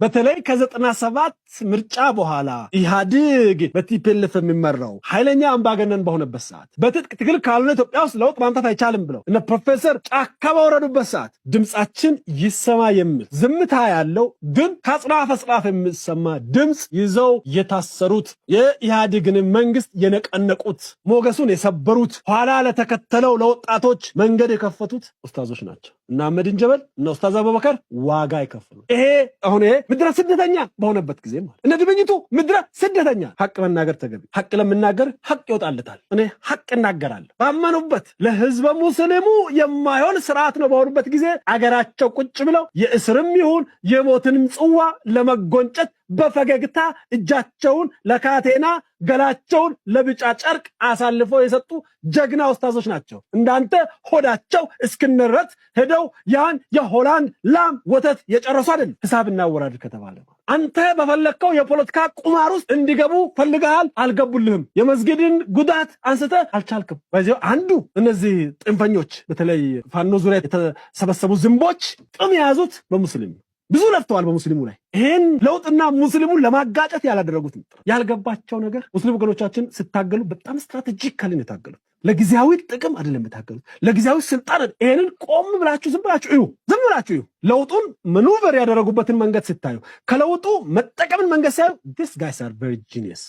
በተለይ ከ97 ምርጫ በኋላ ኢህአዴግ በ TPLF የሚመራው ኃይለኛ አምባገነን በሆነበት ሰዓት፣ በትጥቅ ትግል ካልሆነ ኢትዮጵያ ውስጥ ለውጥ ማምጣት አይቻልም ብለው እነ ፕሮፌሰር ጫካ በወረዱበት ሰዓት፣ ድምፃችን ይሰማ የሚል፣ ዝምታ ያለው ግን ከአጽናፍ አጽናፍ የሚሰማ ድምፅ ይዘው የታሰሩት፣ የኢህአዴግን መንግስት የነቀነቁት፣ ሞገሱን የሰበሩት፣ ኋላ ለተከተለው ለወጣቶች መንገድ የከፈቱት ኡስታዞች ናቸው። እነ አህመዲን ጀበል፣ እነ ኡስታዝ አቡበከር ዋጋ የከፈሉ። ይሄ አሁን ይሄ ምድረ ስደተኛ በሆነበት ጊዜ ማለት እነ ድብኝቱ ምድረ ስደተኛ። ሐቅ መናገር ተገቢ፣ ሐቅ ለምናገር ሐቅ ይወጣለታል። እኔ ሐቅ እናገራለሁ። ባመኑበት ለህዝበ ሙስሊሙ የማይሆን ስርዓት ነው በሆኑበት ጊዜ አገራቸው ቁጭ ብለው የእስርም ይሁን የሞትንም ጽዋ ለመጎንጨት በፈገግታ እጃቸውን ለካቴና ገላቸውን ለብጫ ጨርቅ አሳልፈው የሰጡ ጀግና ኡስታዞች ናቸው። እንዳንተ ሆዳቸው እስክንረት ሄደው ያን የሆላንድ ላም ወተት የጨረሱ አይደለም። ሂሳብ እናወራድር ከተባለ አንተ በፈለግከው የፖለቲካ ቁማር ውስጥ እንዲገቡ ፈልገሃል፣ አልገቡልህም። የመስጊድን ጉዳት አንስተህ አልቻልክም። በዚህ አንዱ እነዚህ ጥንፈኞች፣ በተለይ ፋኖ ዙሪያ የተሰበሰቡ ዝንቦች ጥም የያዙት በሙስሊም፣ ብዙ ለፍተዋል በሙስሊሙ ላይ። ይሄን ለውጥና ሙስሊሙን ለማጋጨት ያላደረጉት ያልገባቸው ነገር፣ ሙስሊም ወገኖቻችን ስታገሉ በጣም strategically ነው የታገሉት። ለጊዜያዊ ጥቅም አይደለም የታገሉት፣ ለጊዜያዊ ስልጣን። ይሄንን ቆም ብላችሁ ዝም ብላችሁ እዩ፣ ዝም ብላችሁ እዩ። ለውጡን maneuver ያደረጉበትን መንገድ ስታዩ፣ ከለውጡ መጠቀምን መንገድ ሲያዩ these guys are very genius።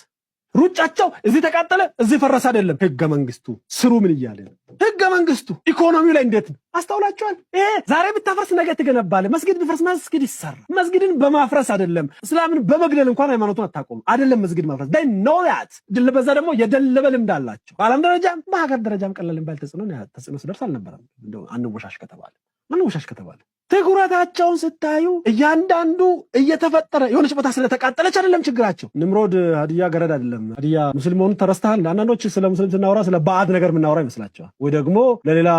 ሩጫቸው እዚህ ተቃጠለ እዚህ ፈረሰ አይደለም። ህገ መንግስቱ ስሩ ምን እያለ ነው? ህገ መንግስቱ ኢኮኖሚው ላይ እንዴት ነው? አስተውላችኋል? ይሄ ዛሬ ብታፈርስ ነገ ትገነባለህ። መስጊድ ቢፈርስ መስጊድ ይሰራል። መስጊድን በማፍረስ አይደለም፣ እስላምን በመግደል እንኳን ሃይማኖቱን አታቆም አይደለም መስጊድ ማፍረስ። They know that። በዛ ደግሞ የደለበ ልምድ አላቸው። በዓለም ደረጃም በሀገር ደረጃም ቀላል የሚባል ተጽዕኖ ሲደርስ አልነበረም። እንደው አንወሻሽ ከተባለ ትኩረታቸውን ስታዩ እያንዳንዱ እየተፈጠረ የሆነች ቦታ ስለተቃጠለች አይደለም ችግራቸው። ንምሮድ ሀዲያ ገረድ አይደለም፣ ሀዲያ ሙስሊም መሆኑን ተረስተሃል። አንዳንዶች ስለ ሙስሊም ስናወራ ስለ ባዕድ ነገር የምናወራ ይመስላቸዋል፣ ወይ ደግሞ ለሌላ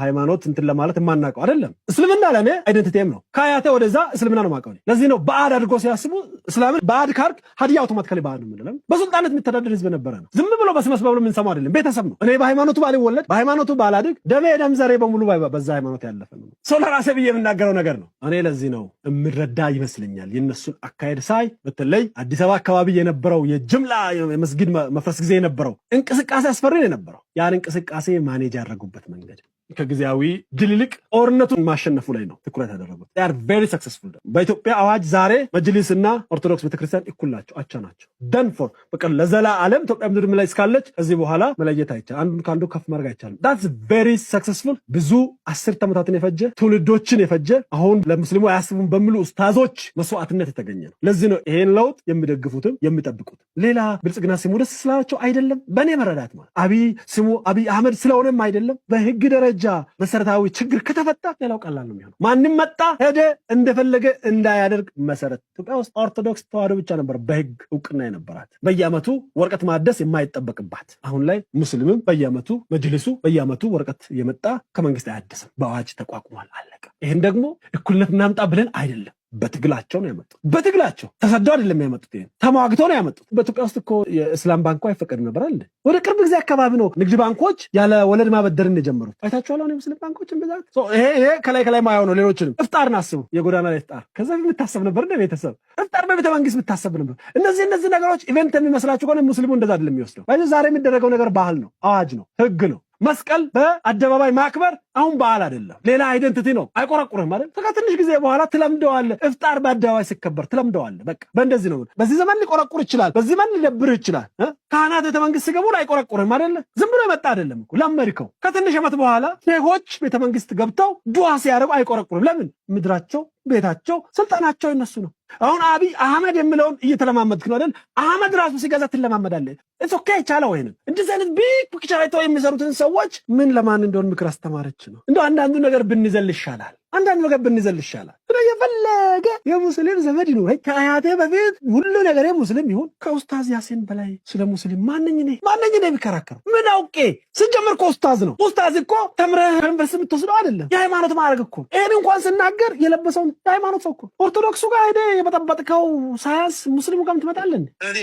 ሃይማኖት እንትን ለማለት የማናውቀው አይደለም። እስልምና ለእኔ identity ም ነው። ከአያቴ ወደዛ እስልምና ነው የማውቀው። ለዚህ ነው ባዕድ አድርጎ ሲያስቡ፣ እስላምን ባዕድ ካልክ ሀዲያ automatically ባዕድ ነው የምንለው። በሱልጣነት የሚተዳደር ህዝብ ነበረ ነው። ዝም ብሎ በስመ ብሎ የምንሰማው አይደለም። ቤተሰብ ነው። እኔ በሃይማኖቱ ባልወለድ፣ በሃይማኖቱ ባላድግ፣ ደሜ ደም ዘሬ በሙሉ በዛ ሃይማኖት ያለፈ ነው። ሰው ለራሴ ብዬ የምናገረው ነገር ነው። እኔ ለዚህ ነው የምረዳ ይመስለኛል የእነሱን አካሄድ ሳይ፣ በተለይ አዲስ አበባ አካባቢ የነበረው የጅምላ የመስጊድ መፍረስ ጊዜ የነበረው እንቅስቃሴ አስፈሪ ነው የነበረው። ያን እንቅስቃሴ manage ያደረጉበት መንገድ ከጊዜያዊ ድል ይልቅ ጦርነቱን ማሸነፉ ላይ ነው ትኩረት ያደረጉት። They are very successful። በኢትዮጵያ አዋጅ ዛሬ መጅሊስ እና ኦርቶዶክስ ቤተክርስቲያን እኩል ናቸው፣ አቻ ናቸው። Done for በቃ ለዘላለም። ኢትዮጵያ ምድር ላይ እስካለች ከዚህ በኋላ መለየት አይቻልም። አንዱን ከአንዱ ከፍ ማድረግ አይቻልም። That's very successful። ብዙ አስርት ዓመታትን የፈጀ፣ ትውልዶችን የፈጀ፣ አሁን ለሙስሊሙ አያስቡም በሚሉ ኡስታዞች መስዋዕትነት የተገኘ ነው። ለዚህ ነው ይሄን ለውጥ የሚደግፉትም የሚጠብቁት። ሌላ ብልጽግና ስሙ ደስ ስላላቸው አይደለም። በእኔ መረዳት ማለት አብይ ስሙ አብይ አህመድ ስለሆነም አይደለም። በህግ ደረጃ መሰረታዊ ችግር ከተፈታ ሌላው ቀላል ነው የሚሆነው። ማንም መጣ ሄደ እንደፈለገ እንዳያደርግ መሰረት። ኢትዮጵያ ውስጥ ኦርቶዶክስ ተዋህዶ ብቻ ነበር በህግ እውቅና የነበራት፣ በየዓመቱ ወረቀት ማደስ የማይጠበቅባት። አሁን ላይ ሙስሊምም በየዓመቱ መጅልሱ በየዓመቱ ወረቀት የመጣ ከመንግስት አያድስም። በአዋጅ ተቋቁሟል። አለቀ። ይህን ደግሞ እኩልነት እናምጣ ብለን አይደለም፣ በትግላቸው ነው ያመጡት። በትግላቸው ተሰደው አይደለም ያመጡት፣ ይሄን ተሟግተው ነው ያመጡት። በኢትዮጵያ ውስጥ እኮ የእስላም ባንኩ አይፈቀድም ነበር አይደል? ወደ ቅርብ ጊዜ አካባቢ ነው ንግድ ባንኮች ያለ ወለድ ማበደርን የጀመሩት። አይታችኋል? አሁን የሙስሊም ባንኮችን ብዛት። ይሄ ከላይ ከላይ ማየው ነው። ሌሎችንም እፍጣርን አስቡ። የጎዳና ላይ እፍጣር ከዛ በፊት የምታሰብ ነበር እንደ ቤተሰብ እፍጣር በቤተ መንግስት የምታሰብ ነበር። እነዚህ ነገሮች event የሚመስላችሁ ከሆነ ሙስሊሙ እንደዛ አይደለም የሚወስደው። ዛሬ የሚደረገው ነገር ባህል ነው፣ አዋጅ ነው፣ ህግ ነው። መስቀል በአደባባይ ማክበር አሁን በዓል አይደለም፣ ሌላ identity ነው። አይቆረቁርህም አይደል? ከትንሽ ጊዜ በኋላ ትለምደዋለህ። እፍጣር በአደባባይ ሲከበር ትለምደዋለህ። በቃ በእንደዚህ ነው። በዚህ ዘመን ሊቆረቁር ይችላል፣ በዚህ ዘመን ሊደብርህ ይችላል። ካህናት ቤተ መንግስት ሲገቡ አይቆረቁርህም አይደለ? ዝም ብሎ የመጣ አይደለም እኮ፣ ለመድከው። ከትንሽ ዓመት በኋላ ሼሆች ቤተ መንግስት ገብተው ዱዓ ሲያደርጉ አይቆረቁርም። ለምን? ምድራቸው፣ ቤታቸው፣ ስልጣናቸው የነሱ ነው። አሁን አብይ አህመድ የሚለውን እየተለማመድክ ነው አይደል? አህመድ ራሱ ሲገዛ ትለማመዳለህ። It's okay፣ ቻለው። ይሄንን እንደዚህ አይነት big picture አይተው የሚሰሩትን ሰዎች ምን ለማን እንደሆን ምክር አስተማረች ነው። እንደው አንዳንዱ ነገር ብንዘል ይሻላል። አንዳንዱ ነገር ብንዘል ይሻላል። የፈለገ የሙስሊም ዘመድ ይኑረኝ፣ ከአያቴ በፊት ሁሉ ነገር ሙስሊም ይሁን፣ ከኡስታዝ ያሲን በላይ ስለ ሙስሊም ማነኝ እኔ? ማነኝ እኔ የሚከራከረው? ምን አውቄ? ስንጀምር እኮ ኡስታዝ ነው። ኡስታዝ እኮ ተምረህ ዩኒቨርሲቲ የምትወስደው አይደለም። የሃይማኖት ማዕረግ እኮ። ይሄን እንኳን ስናገር የለበሰውን የሃይማኖት ሰው እኮ ኦርቶዶክሱ ጋር ሄደህ የበጠበጥከው ሳያንስ ሙስሊሙ ጋርም ትመጣለህ። እኔ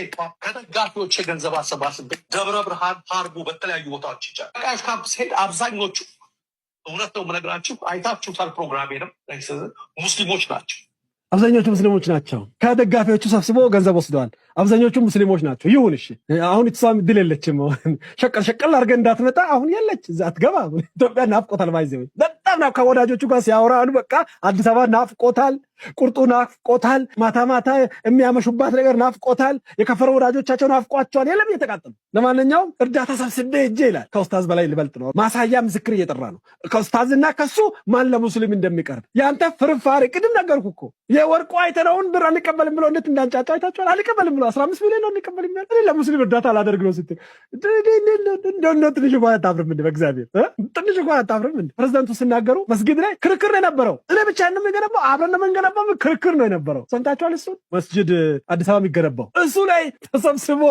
ከደጋፊዎች ገንዘብ አሰባስቤ ደብረ ብርሃን፣ ሀርቡ፣ በተለያዩ ቦታዎች ይቻል ካምፕ ሲሄድ አብዛኞቹ፣ እውነት ነው የምነግራችሁ፣ አይታችሁታል። ፕሮግራሜንም ሙስሊሞች ናቸው። አብዛኞቹ ሙስሊሞች ናቸው። ከደጋፊዎቹ ሰብስቦ ገንዘብ ወስደዋል። አብዛኞቹ ሙስሊሞች ናቸው። ይሁን እሺ። አሁን እሷም ድል የለችም። ሸቀል ሸቀል አድርገህ እንዳትመጣ አሁን የለች፣ እዛ አትገባ። ኢትዮጵያ ናፍቆታል። By the way በጣም ከወዳጆቹ ጋር ሲያወራ አሉ በቃ አዲስ አበባ ናፍቆታል፣ ቁርጡ ናፍቆታል፣ ማታ ማታ የሚያመሹባት ነገር ናፍቆታል። የከፈረ ወዳጆቻቸው ናፍቋቸዋል። የለም እየተቃጠሉ። ለማንኛውም እርዳታ ሰብስቤ ሄጄ ይላል። ከኡስታዝ በላይ ልበልጥ ነው። ማሳያ ምስክር እየጠራ ነው። ከኡስታዝና ከሱ ማን ለሙስሊም እንደሚቀርብ ያንተ ፍርፋሪ። ቅድም ነገርኩ እኮ የወርቁ አይተነውን ብር አንቀበልም ብሎ እንዴት እንዳንጫጫ አይታችኋል። አንቀበልም ብሎ 15 ሚሊዮን ነው አንቀበልም ያለ። እኔ ለሙስሊም እርዳታ አላደርግ ነው ስትል እንደው ትንሽ እንኳን አታፍርም እንዴ? በእግዚአብሔር ትንሽ እንኳን አታፍርም እንዴ? ፕሬዝዳንቱ ሲናገሩ መስጊድ ላይ ክርክር ነው የነበረው። እኔ ብቻ ነው የምገነባው፣ አብረን ነው የምንገነባው፣ ክርክር ነው የነበረው። ሰምታችኋል? እሱን መስጂድ አዲስ አበባ የሚገነባው እሱ ላይ ተሰብስቦ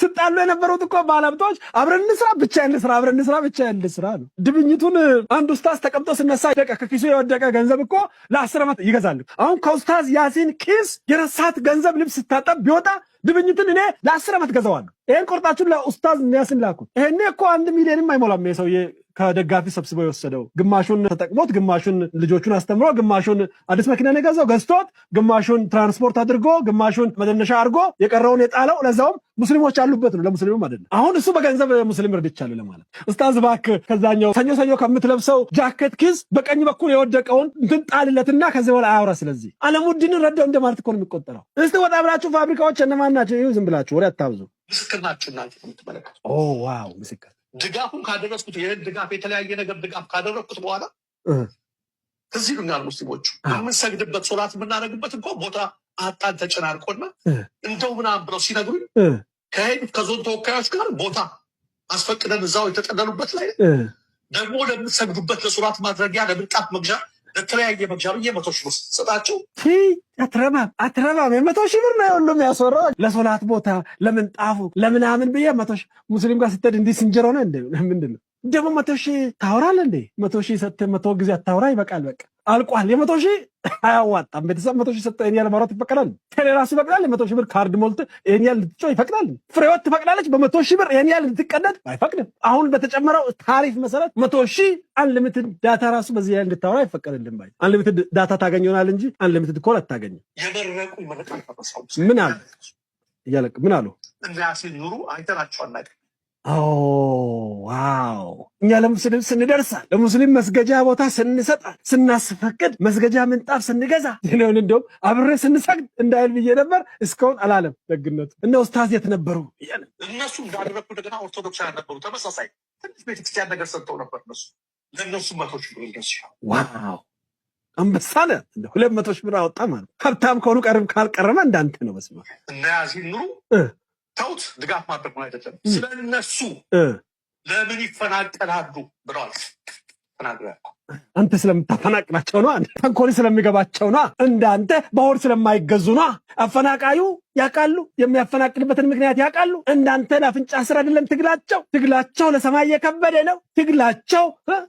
ስጣሉ የነበሩት እኮ ባለሀብቶች አብረን እንስራ፣ ብቻ እንስራ፣ አብረን እንስራ፣ ብቻ እንስራ ነው። ድብኝቱን አንድ ኡስታዝ ተቀምጦ ስነሳ ከኪሱ የወደቀ ገንዘብ እኮ ለ10 ዓመት ይገዛል። አሁን ከኡስታዝ ያሲን ኪስ የረሳት ገንዘብ ልብስ ስታጠብ ቢወጣ ድብኝትን እኔ ለ10 ዓመት ገዛዋለሁ። ይሄን ቆርጣችሁ ለኡስታዝ ያሲን ላኩት። ይሄኔ እኮ 1 ሚሊዮንም አይሞላም ይሄ ሰውዬ ከደጋፊ ሰብስቦ የወሰደው። ግማሹን ተጠቅሞት፣ ግማሹን ልጆቹን አስተምሮ፣ ግማሹን አዲስ መኪና ነው የገዛው ገዝቶት፣ ግማሹን ትራንስፖርት አድርጎ፣ ግማሹን መደነሻ አድርጎ የቀረውን የጣለው ለዛውም ሙስሊሞች ያሉበት ነው፣ ለሙስሊሙም አይደለም። አሁን እሱ በገንዘብ ሙስሊም ረድቻለሁ ለማለት ኡስታዝ እባክህ ከዛኛው ሰኞ ሰኞ ከምትለብሰው ጃኬት ኪስ በቀኝ በኩል የወደቀውን እንትን ጣልለትና ከዚህ በኋላ አያውራ። ስለዚህ አለሙዲንን ረዳው እንደማለት እኮ ነው የሚቆጠረው። እስቲ ወጣ ብላችሁ ፋብሪካዎች እነማን ናቸው? ይሁ ዝም ብላችሁ ወሬ አታብዙ። ምስክር ናችሁ እናንተ የምትመለከቱ። Oh wow፣ ምስክር። ድጋፉን ካደረስኩት የእህል ድጋፍ የተለያየ ነገር ድጋፍ ካደረግኩት በኋላ ትዝ ይሉኛል ሙስሊሞቹ፣ የምንሰግድበት ሶላት የምናደርግበት እንኳ ቦታ አጣን ተጨናንቆና እንደው ምናምን ብለው ሲነግሩኝ ከሄዱት ከዞን ተወካዮች ጋር ቦታ አስፈቅደን እዛው የተጠለሉበት ላይ ደግሞ ለምትሰግዱበት ለሶላት ማድረጊያ፣ ለምንጣፍ መግዣ፣ ለተለያየ መግዣ ብዬ 100,000 ብር ስሰጣቸው አትረባም፣ አትረባም። የ100,000 ብር ነው ሁሉም ያስወራው። ለሶላት ቦታ፣ ለምንጣፉ፣ ለምናምን ብዬ 100,000። ሙስሊም ጋር ስትሄድ እንዲህ ስንጀሮ ነው እንደ ምንድን ነው ደግሞ 100,000 ታወራለህ እንዴ? 100,000 ሰጥተህ 100 ጊዜ አታውራ፣ ይበቃል። በቃ አልቋል። የ100,000 አያዋጣም። ቤተሰብ 100,000 ሰጥተህ ይሄን ያህል ማውራት ይፈቀዳል? ቴሌ ራሱ ይፈቅዳል? የ100,000 ብር ካርድ ሞልተህ ይሄን ያህል ልትጮህ ይፈቅዳል? ፍሬህይወት ትፈቅዳለች? በ100,000 ብር ይሄን ያህል ልትቀደድ አይፈቅድም። አሁን በተጨመረው ታሪፍ መሰረት 100,000 unlimited data ራሱ በዚህ ያህል እንድታወራ አይፈቀድልም። ባይ unlimited data ታገኝ ይሆናል እንጂ unlimited call አታገኝም። የመረቁ ይመረቃል። ተረሳው። ምን አሉ እያለቅ ምን አሉ? እነ ያሲን ኑሩ አይተናቸው አናውቅም። Wow፣ እኛ ለሙስሊም ስንደርሳል፣ ለሙስሊም መስገጃ ቦታ ስንሰጥ፣ ስናስፈቅድ፣ መስገጃ ምንጣፍ ስንገዛ ሆን እንደውም አብሬ ስንሰግድ እንዳይል ብዬ ነበር። እስካሁን አላለም። ደግነቱ እነ ኡስታዝ የት ነበሩ እያለ እነሱ እንዳደረግኩ እንደገና ኦርቶዶክሳውያን ነበሩ። ተመሳሳይ ትንሽ ቤተክርስቲያን ነገር ሰጥተው ነበር። እነሱ ለእነሱ 100,000 ብር እንደሱ። Wow፣ አንበሳ ነህ። 200,000 ብር አወጣ ማለት ሀብታም ከሆኑ ቀርብ ካልቀረመ እንዳንተ ነው። በስመ አብ። እነ ያሲን ኑሩ ተውት፣ ድጋፍ ማድረግ ነው አይደለም። ስለ እነሱ ለምን ይፈናቀላሉ ብለዋል ተናግረዋል። አንተ ስለምታፈናቅላቸው ነው። ተንኮል ስለሚገባቸው ነው። እንዳንተ በሆድ ስለማይገዙ ነው። አፈናቃዩ ያውቃሉ፣ የሚያፈናቅልበትን ምክንያት ያውቃሉ። እንዳንተ ለአፍንጫ ስር አይደለም ትግላቸው። ትግላቸው ለሰማይ የከበደ ነው። ትግላቸው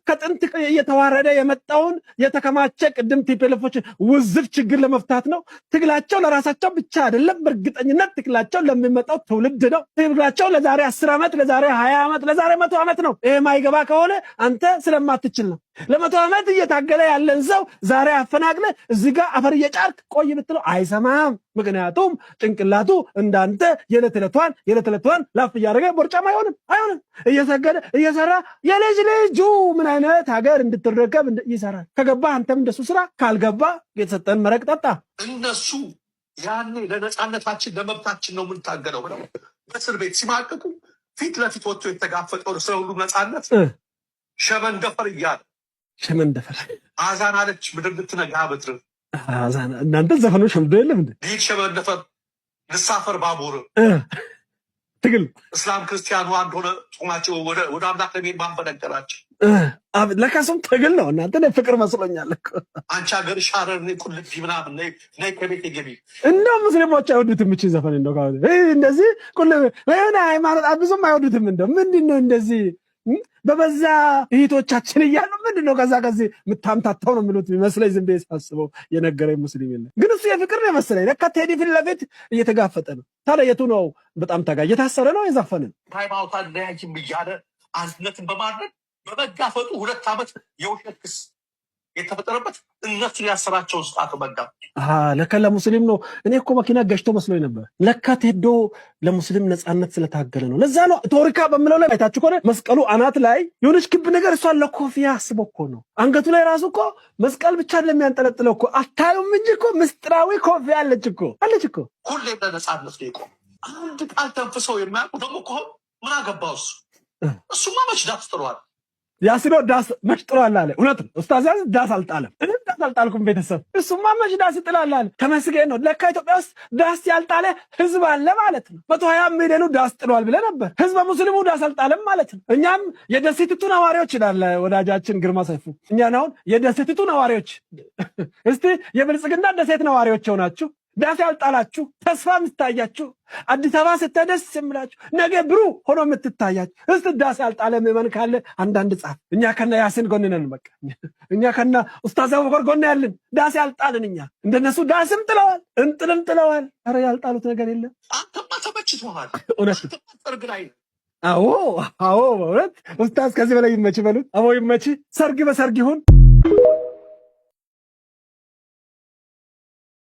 ከጥንት እየተዋረደ የመጣውን የተከማቸ ቅድም TPLF ኦች ውዝፍ ችግር ለመፍታት ነው። ትግላቸው ለራሳቸው ብቻ አይደለም። በእርግጠኝነት ትግላቸው ለሚመጣው ትውልድ ነው። ትግላቸው ለዛሬ 10 ዓመት፣ ለዛሬ 20 ዓመት፣ ለዛሬ 100 ዓመት ነው። ይሄ ማይገባ ከሆነ አንተ ስለማትችል ነው። ለ100 ዓመት እየታገለ ያለን ሰው ዛሬ አፈናቅለ እዚህ ጋር አፈር እየጫርክ ቆይ ብትለው አይሰማም። ምክንያቱም ጭንቅላቱ እንዳንተ የዕለት ዕለቷን የዕለት ዕለቷን ላፍ እያደረገ ቦርጫም አይሆንም አይሆንም። እየሰገደ እየሰራ የልጅ ልጁ ምን አይነት ሀገር እንድትረከብ ይሰራል። ከገባ አንተም እንደሱ ስራ፣ ካልገባ የተሰጠን መረቅ ጠጣ። እነሱ ያኔ ለነፃነታችን ለመብታችን ነው የምንታገለው ብለው በእስር ቤት ሲማቅቁ ፊት ለፊት ወጥቶ የተጋፈጠው ስለ ሁሉም ነፃነት ሸመንደፈር እያለ ሸመንደፈር አዛን አለች ምድር ልትነጋ በትር። አዛን። እናንተ ዘፈኑ ሸምዶ የለም እንዴ? ልሂድ ሸመንደፈር ልሳፈር ባቡር። ትግል። እስላም ክርስቲያኑ አንድ ሆነ ጾማቸው ወደ አምላክ ለመሄድ ማን በነገራቸው? ለካ እሱም ትግል ነው። እናንተ እኔ ፍቅር መስሎኛል እኮ። አንቺ ሀገር ሻረር ነይ ቁልቢ ምናምን ነይ ነይ ከቤት ገቢ። እንደው ሙስሊሞች አይወዱትም እቺ ዘፈን። እንደው እንደዚህ ቁልቢ የሆነ ሃይማኖት ብዙም አይወዱትም። እንደው ምንድን ነው እንደዚህ በበዛ እህቶቻችን እያሉ ምንድን ነው ከዛ ከዚህ የምታምታታው ነው የሚሉት የሚመስለኝ። ዝም ብዬ ሳስበው የነገረኝ ሙስሊም የለም። ግን እሱ የፍቅር ነው የመሰለኝ። ለካ ቴዲ ፊት ለፊት እየተጋፈጠ ነው። ታዲያ የቱ ነው በጣም ታጋ እየታሰረ ነው የዘፈነ ነው። ሃይማኖት አለያይም እያለ አንድነትን በማድረግ በመጋፈጡ 2 ዓመት የውሸት ክስ የተፈጠረበት እነሱን ያሰራቸውን ስርዓት መጋብ። ለካ ለሙስሊም ነው። እኔ እኮ መኪና ገጭቶ መስሎኝ ነበር። ለካ ቴዶ ለሙስሊም ነፃነት ስለታገለ ነው። ለዛ ነው ቶሪካ በምለው ላይ አይታችሁ ከሆነ መስቀሉ አናት ላይ የሆነች ክብ ነገር እሷን ለኮፍያ አስቦ እኮ ነው። አንገቱ ላይ ራሱ እኮ መስቀል ብቻ ለሚያንጠለጥለው እኮ አታዩም እንጂ እኮ ምስጢራዊ ኮፍያ አለች እኮ አለች እኮ። ሁሌም ለነፃነት ነው የቆመው። አንድ ቃል ተንፍሰው የማያውቁ ደግሞ እኮ ምን አገባው እሱ እሱማ መች ዳስ ጥሏል። ያሲኖ ዳስ መች ጥሏል አለ። እውነት ነው ኡስታዝ ያሲን ዳስ አልጣለም። እኔም ዳስ አልጣልኩም። ቤተሰብ እሱማ መች ዳስ ይጥላል አለ። ተመስገን ነው። ለካ ኢትዮጵያ ውስጥ ዳስ ያልጣለ ህዝብ አለ ማለት ነው። 120 ሚሊዮኑ ዳስ ጥሏል ብለህ ነበር። ህዝበ ሙስሊሙ ዳስ አልጣለም ማለት ነው። እኛም የደሴቲቱ ነዋሪዎች ይላል ወዳጃችን ግርማ ሰይፉ። እኛን አሁን የደሴቲቱ ነዋሪዎች፣ እስቲ የብልጽግና ደሴት ነዋሪዎች ሆናችሁ ዳስ ያልጣላችሁ፣ ተስፋ የምትታያችሁ፣ አዲስ አበባ ስትሄድ ደስ የምላችሁ፣ ነገ ብሩህ ሆኖ የምትታያችሁ፣ እስቲ ዳስ ያልጣለ ምዕመን ካለ አንዳንድ ጻፍ። እኛ ከነ ያሲን ጎን ነን። በቃ እኛ ከነ ኡስታዝ አቡበከር ጎን ያለን ዳስ ያልጣልን እኛ እንደነሱ ዳስም ጥለዋል፣ እንጥልም ጥለዋል። ኧረ ያልጣሉት ነገር የለም። አንተማ ተመችቶሃል። እውነት። አንተማ ሰርግ ላይ ነህ። አዎ፣ በእውነት ኡስታዝ ከዚህ በላይ ይመች በሉት። አቦ ይመች። ሰርግ በሰርግ ይሁን።